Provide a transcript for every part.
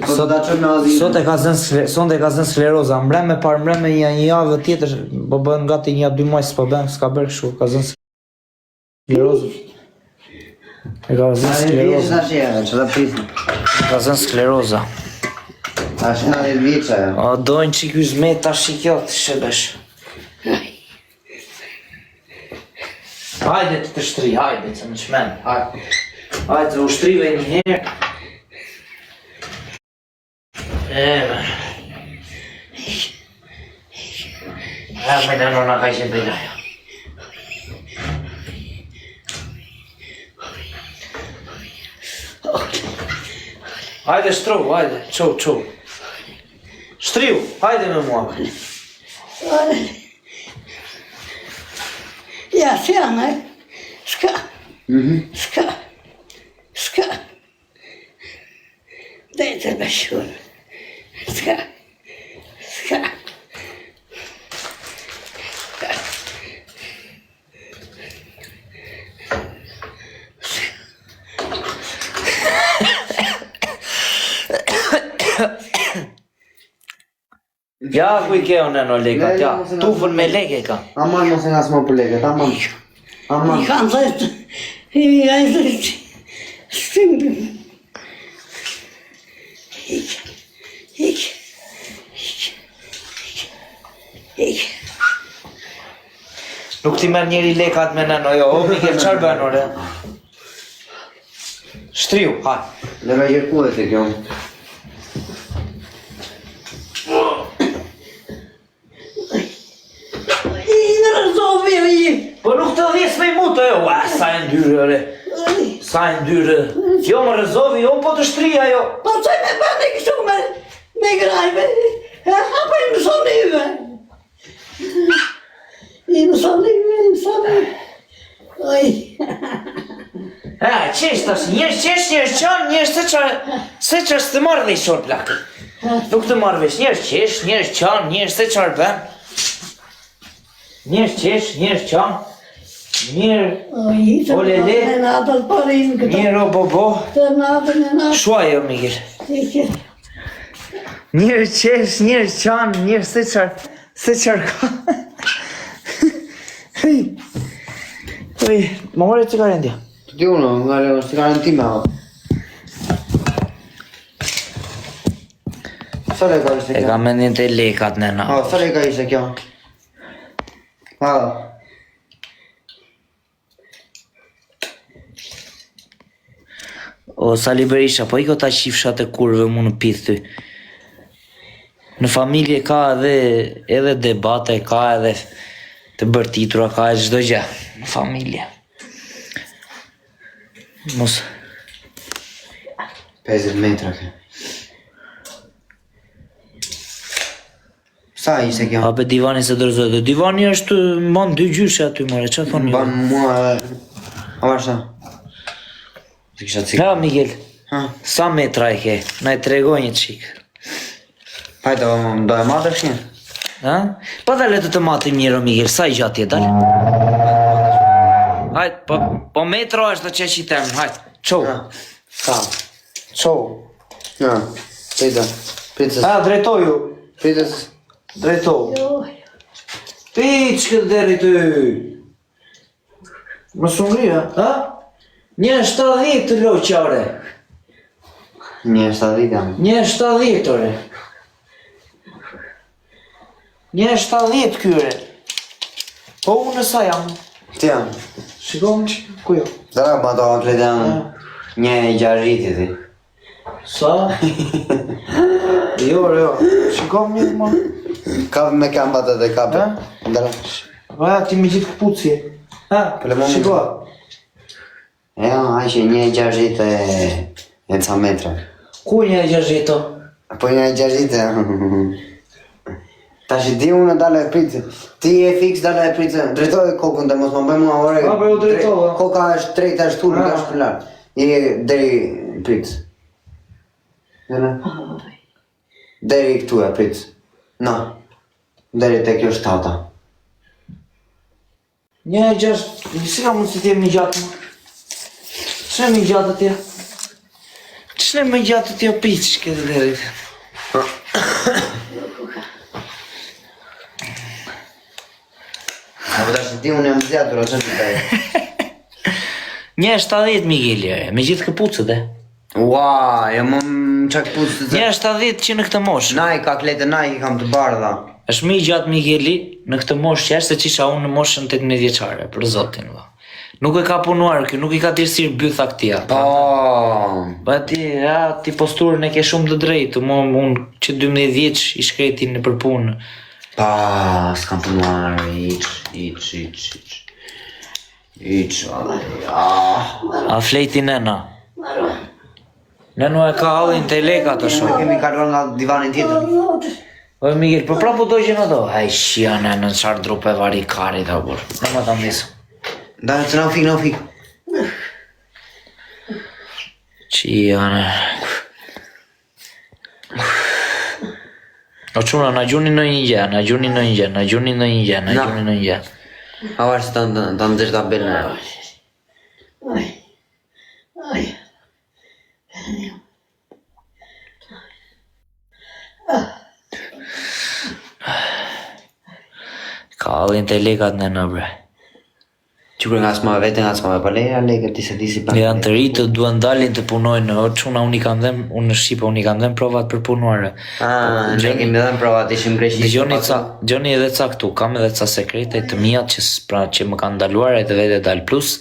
Po do ta çojmë në azil. Sot e ka zënë skle, sonte e ka zënë skleroza, mbrëmë parmbrëmë një një javë tjetër, po bën gati një dy muaj s'po bën, s'ka bërë kështu, ka zënë sklerozë. E ka zënë sklerozë. skleroza. Tash e, çfarë prisni? E ka zënë skleroza. Tash na e vjeç ajo. A dojnë çik yzmet tash i kjo të shëbesh. Hajde të të shtri, hajde, se më çmend, hajde. Hajde, u shtrive një herë. E, me. E, me në nona ka qenë belaja. Hajde, shtru, hajde, çu, çu. Shtriu, hajde me mua. Ja, si janë, e? S'ka, Mhm. s'ka, s'ka. Dhe të bashkun. S'ka, s'ka. Ja ku i ke o nëno lekat, ja, tufën me leke ka. Aman mos e ngasmo për leket, aman. Aman. I kam dhëtë, i kanë dhëtë, s'tim, ik, ik, ik, ik. Nuk t'i merr njeri lekat me nëno, jo, o Miguel, çfarë bën ore? Shtriu, ha. Dhe me kërku e të kjo. I në rëzovi, i. Po nuk të dhjes me mut, e, ua, sa e ndyrë, ore. Sa e ndyrë. Jo, më rëzovi, jo, po të shtri ajo. Po që me bëni kështu me, me grajve, e apo i mësoni juve. I mësoni juve, i mësoni. Oj. E, qesh tash, njerëz qesh, njerëz qan, njerëz se çfarë, se çfarë s'të marr vesh or plak. Nuk të marr vesh, njerëz qesh, njerëz qan, njerëz se çfarë bën. Njerëz qesh, njerëz qan, njerëz Oj, të O, lele. natën e natën po rinë këto. njerëz o bobo. Të natën e natën. Shuaj o Miguel. Ikë. Njerëz qesh, njerëz qan, njerëz se çfarë, se çfarë ka. Hej. Hej, më more cigaren dia. Të di unë, nga le, është cigaren time, o. Sa leka ishte E kjo? ka mendjen te lekat nena. Ha, sa leka ishte kjo? Ha. O Sali Berisha, po iko ta qifsha të kurve mu në pith ty. Në familje ka edhe edhe debate, ka edhe të bërtitura, ka edhe çdo gjë në familje. Mos 50 metra ke. Sa ishte kjo? Hape divani se dorëzohet. Dhe Divani është mban dy gjyshe aty more, çfarë thoni? Mban mua edhe... A vazhdo. Të kisha cik. Ha Miguel, Ha. sa metra e ke? Na e tregoj një çik. Hajde, do e matësh një? Ha? Pa dale të të matim mirë o Miguel, sa i gjatë je dal? Hajt, po po metro është që që i them, hajt. Çou. Ha. Sa? Çou. Ha. Prita. Prita. Ha, drejtoju. Prita. Drejtohu. Jo. Piç këtë deri ty. Mos u ngri, ha? Ha? 1.70 të loqja, ore. 1.70 jam. 1.70 ore. 1.70 ky ore. Po unë sa jam? Ti jam. Shiko më që, ku jo? Zara, pa to atlet jam. 1.60 ti. Sa? jo, ore, jo. Shiko më mirë, më. Kap me kambat edhe kape. Ha? Ndara. Po ja, ti me gjithë këpucje. Ha, Po le moment. shiko. E, ja, që 1.60 e... e ca metra. Ku 1.60 o? Po 1.60 Tash i di unë dale e prit. Ti je fiks dale e prit. Drejtoje kokën të mos më bëj mua ore. A, po, u drejtova. Koka është drejt ashtu, nuk Ah. është për lart. Je deri prit. Dale. Deri këtu e prit. Na. Deri te kjo shtata. 1.6, si ka mundësi të jem i gjatë më? Se më i gjatë atje? Ç'ne më gjatë ti o piç këtë dherit. A po tash ti unë jam zgjatur, a çfarë të bëj? 1.70 Migueli, e, me gjithë këpucët e. Ua, jo më më çak këpucët. 1.70 që në këtë moshë. Nike, ka kletë Nike kam të bardha. Është më i gjatë Migueli në këtë moshë që është se ç'isha unë në moshën 18 vjeçare, për zotin valla. Nuk e ka punuar ky, nuk i ka djersirë bytha këtija. Po. Po ti, ja, ti posturën e ke shumë të drejtë, mo unë që 12 vjeç i shkreti nëpër punë. Pa, s'kam punuar, hiç, hiç, hiç, hiç. Hiç, ah. A flejti nena? Maro. Nenu e ka hallin te leka të Ne shoh. kemi kaluar nga divani tjetër. O Miguel, po prapë u dogjën ato. Ai shia nenën çfarë drupe vari kari ta burr. Në më ta ndis. Da, të na u fik, na u fik. Qia në. O çuna, na gjuni në një gjë, na gjuni në një gjë, na gjuni në një gjë, na Na. gjuni në një gjë. A varë se ta ta nxjerr tabelën. Ai. Ai. Ka hallin te lekat nena bre. Që kur nga s'ma vete, nga s'ma pa leja lekët, ti se di si pa. Janë të ri të duan dalin të punojnë, o çuna unë i kam dhënë, unë në Shqipë unë i kam dhënë provat për punuar. Ah, ne kemi dhënë provat, ishim greqisht. Dëgjoni ca, dëgjoni edhe ca këtu, kam edhe ca sekrete të mia që s- pra që më kanë ndaluar edhe vetë dal plus.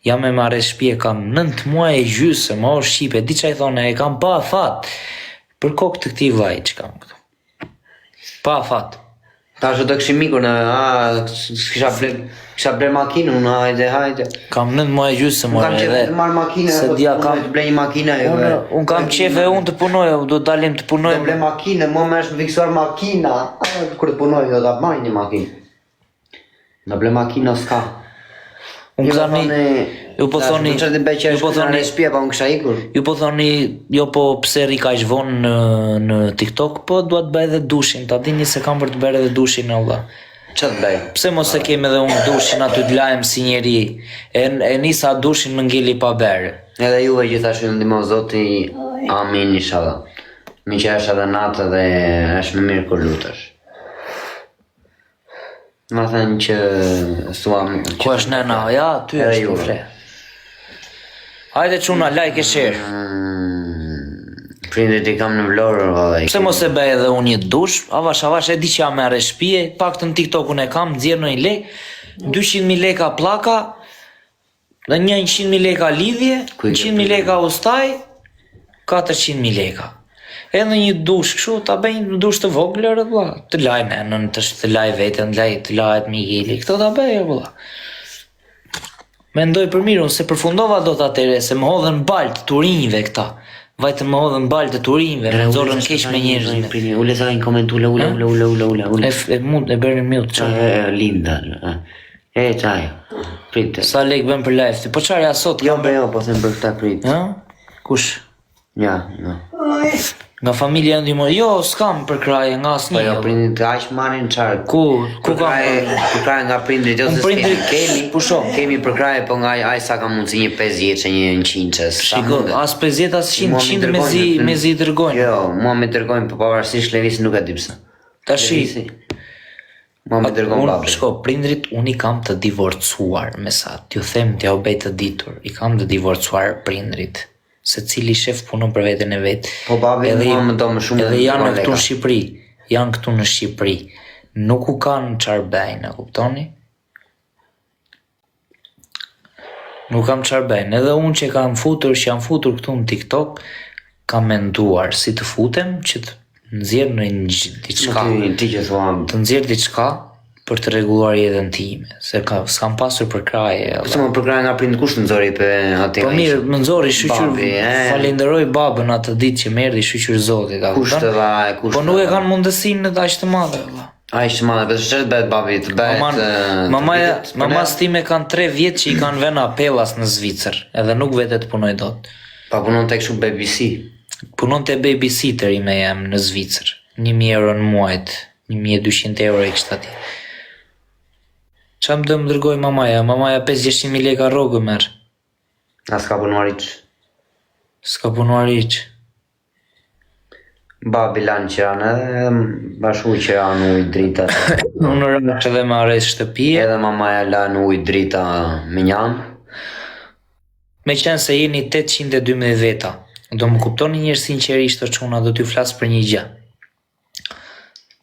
Jam me marrë shtëpi e kam 9 muaj e gjysmë, o shqipe, di ç'i thonë, e kam pa afat. Për kokë të këtij vllai që kam këtu. Pa afat. Tash do kishim ikur në, a, kisha ble, kisha ble makinë, unë hajde, hajde. Kam 9 muaj e gjysmë Unë kam more qef edhe. të marr makinë, Se po dia të kam punoj, të blej një makinë ajo. Unë un kam qef e unë të punoj, do dalim të Do punojmë. blej makinë, mua më është fiksuar makina. A, Kur të punoj do ta marr një makinë. Do blej makinë s'ka. Unë Ju po tani, thoni, ju po tash, thoni, po çfarë të bëj që ju po është thoni, në shtëpi, pa unë kisha ikur. ju po thoni, jo po pse rri kaq vonë në në TikTok, po dua të bëj edhe dushin, ta dini se kam për të bërë edhe dushin o vlla. Çfarë të bëj? Pse mos e kemi edhe unë dushin aty të lajm si njeri, e, e nisa dushin më ngeli pa bërë. Edhe juve gjithashtu ju ndihmon Zoti. Amin inshallah. Mi që është edhe natë dhe është më mirë kur lutesh. Ma thënë që thua Ku është nena? Ja, aty Edhe është juve. po fle. Hajde çuna, like e share. Mm, Prindrit i kam në Vlorë, vallai. Pse mos e bëj edhe unë një dush? Avash, avash, e di që jam merre shtëpie, paktën TikTokun e kam, nxjerr ndonjë lek, 200.000 leka pllaka, dhe një 100.000 leka lidhje, Ku i ke 100.000 leka ustaj, 400.000 leka. Edhe një dush kështu, ta bëj një dush të vogël ore vlla, të laj nenën, të, të laj veten, të laj, të lahet Migueli, këto ta bëj o vlla. Mendoj për mirë, unë se përfundova dot atëre, se më hodhën balt turinjve këta. Vajtën më hodhën balt të turinjve, më nxorën keq me njerëzit. Ule sa një koment, ule, ule, ule, ule, ule, ule, ule. E, f- e mund e bërin mute çfarë? E, e, Linda. E, e çaj. Prit. Sa lek bën për live ti? Po çfarë ja sot? Jo, be, jo, po them për këta prit. Ë? Kush? Ja, jo. Ai. Nga familja ndihmoj? Jo, s'kam përkrahje nga Po asnjë. jo, prindrit aq marrin çfarë. Ku ku kam? Përkraje, përkraje nga prindrit, jo Unë se s'kemi. prindrit- Kemi, Pusho. Kemi përkraje, po nga ai sa ka mundësi një 50 që një 100 sa Shiko, mundet. as 50 as 100, Mua mi 100 dërgojnë, mezi në- mezi i dërgojnë. Jo, mua mi dërgojnë, po pavarësisht Levis nuk e di pse. Tashi Levisi. Mua mi dërgon Unë, babi. shko, prindrit unë i kam të divorcuar, me sa t'ju them t'ja u bëj të ditur, i kam të divorcuar prindrit. Secili shef punon për veten e vet. Po babi Edhe mua më do më shumë Edhe më janë dërgon këtu në leka. Shqipëri, janë këtu në Shqipëri. Nuk u kanë çfarë bëjnë, e kuptoni? Nuk kam çfarë bëjnë. Edhe unë që kam futur, që jam futur këtu në TikTok, kam menduar si të futem që të nxjerr në një diçka Ti, ti që thua, të nxjerr diçka për të rregulluar jetën time, se ka s'kam pasur përkrahje. pse më përkraje nga prind kush nxori pe atë Po mirë, më nxori shyqyr, Babi, e. falenderoj babën atë ditë që më erdhi shyqyr Zotit, a Kush kupton? të dha, e kush Po të nuk e dha? kanë mundësinë në aq të madhe, valla. Ai është madhe, po çfarë të bëhet babi, të bëhet Maman, e, të mamaja, vitet për ne? mamas time kanë 3 vjet që i kanë vënë apellas në Zvicër, edhe nuk vete të punoj dot. Pa punon tek kështu BBC. Punon te babysitteri me jam në Zvicër, 1000 euro në muajt, 1200 euro e kishte atje. Qa më do më dërgoj mamaja? Mamaja 5-600 mijë leka rrogë merr. As ka punuar hiç. S'ka punuar hiç. Babi lan qiranë edhe, edhe bashku qiranë ujë dritat. Unë rash edhe me arrest shtëpie. Edhe mamaja lan ujë drita me njanë. Me qenë se jeni 812 veta, do më kuptoni njëherë sinqerisht o çuna, do t'ju flas për një gjë.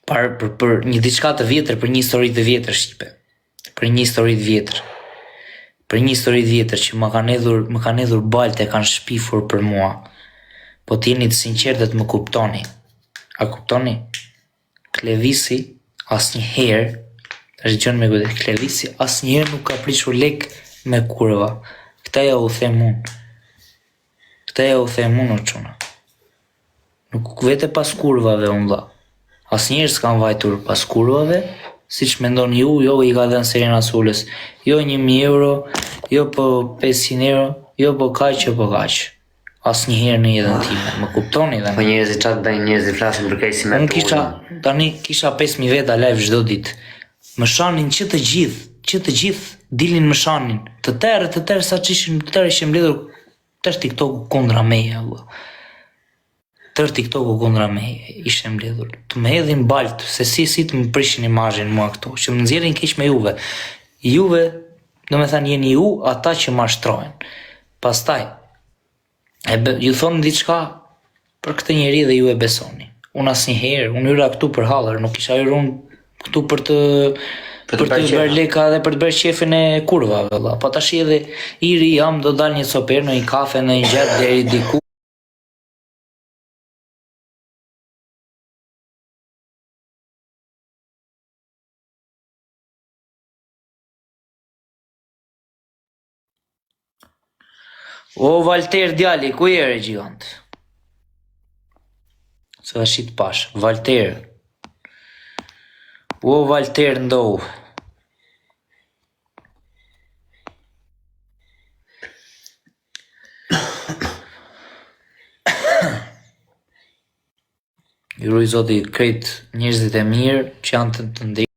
Par, për, për një diçka të vjetër, për një histori të vjetër shqipe. Për një histori të vjetër. Për një histori të vjetër që më kanë hedhur, më kanë hedhur baltë e kanë shpifur për mua. Po të jeni të sinqertë dhe të më kuptoni. A kuptoni? Klevisi asnjëherë, tash dëgjoni me kujdes, Klevisi asnjëherë nuk ka prishur lek me kurva. Këtë ja u them unë. Këtë ja u them unë o çuna. Nuk vete pas kurvave unë vlla. Asnjëherë s'kam vajtur pas kurvave, siç mendoni ju, jo i ka dhënë Serena Sulës, jo 1000 euro, jo po 500 euro, jo po kaq, jo po kaq. Asnjëherë në jetën time, më kuptoni dhe Po njerëzit çfarë bëjnë, njerëzit flasin për keq si me Unë kisha, tani kisha 5000 veta live çdo ditë. Më shanin që të gjithë, që të gjithë dilnin më shanin. Të tërë, të tërë sa që ishin, të tërë ishin mbledhur tërë TikToku kundra meje, valla. Tërë TikToku kundra meje ishte mbledhur. Të më hedhin balt, se si si të më prishin imazhin mua këtu, që më nxjerrin keq me juve. Juve, do me thënë jeni ju ata që mashtrohen. Pastaj, e be, ju thonë diçka për këtë njeri dhe ju e besoni. Unë asnjëherë, unë hyra këtu për hallër, nuk kisha hyrë unë këtu për të Për të për të bërë bërë leka dhe për të bërë qefin e kurvave, valla. Po tash edhe i ri jam, do dal një coper në një kafe, në një gjë deri diku. O Valter djali, ku je re gjigant? Se tash i të pash. Valter. O Valter ndou. Ju ruaj Zoti krejt njerëzit e mirë që janë të, të ndihmë.